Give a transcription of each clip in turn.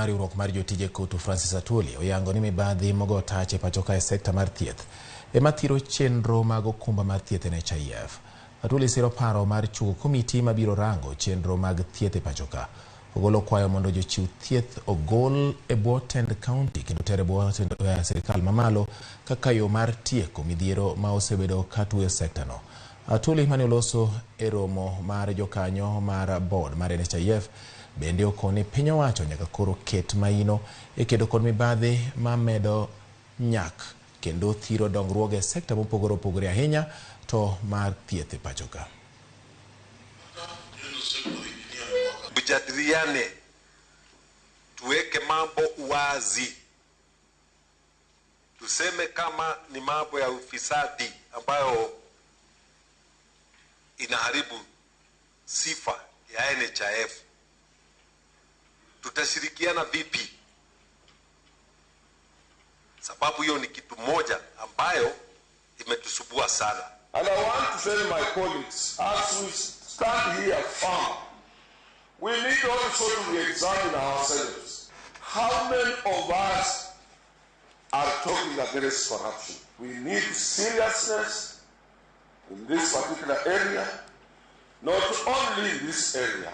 mar riwruok mar jotije COTU Francis Atwoli oyango ni mibadhi mogo tach e pacho ka e sekta mar thieth ema thiro chenro mag okumba mar thieth NHIF. Atwoli siro paro mar chungo komiti mabiro rango chenro mag thieth e pacho ka. Ogolo kwayo mondo jochiw thieth ogol e bwo tend kaunti kendo ter e bwo sirikal mamalo kaka yo mar tieko midhiero ma osebedo ka tuoyo sekta no. Atwoli mane oloso e romo mar jokanyo mar board mar NHIF bende okoni piny owacho nyaka koro ket maino e kedo kod mibadhi mamedo nyak kendo thiro dongruoge e sekta mopogore opogore ahinya to mar thieth e pacho ka. Tujadiliane, tuweke mambo wazi, tuseme kama ni mambo ya ufisadi ambayo inaharibu sifa ya NHIF. Tutashirikiana vipi? Sababu hiyo ni kitu moja ambayo imetusumbua sana. And I want to tell my colleagues, as we stand here firm, we need also to re-examine ourselves. How many of us are talking against corruption? We need seriousness in this particular area. Not only in this area,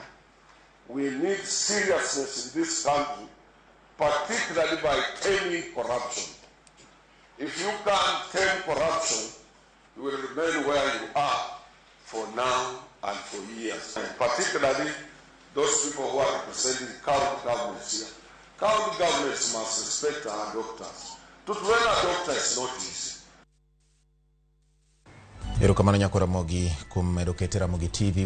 we need seriousness in this country, particularly by taming corruption. If you can't tame corruption, you will remain where you are for now and for years. And particularly those people who are representing county governments here. County governments must respect our doctors. To train a doctor is not easy. Erokamano nyako Ramogi kuom medo kete Ramogi TV.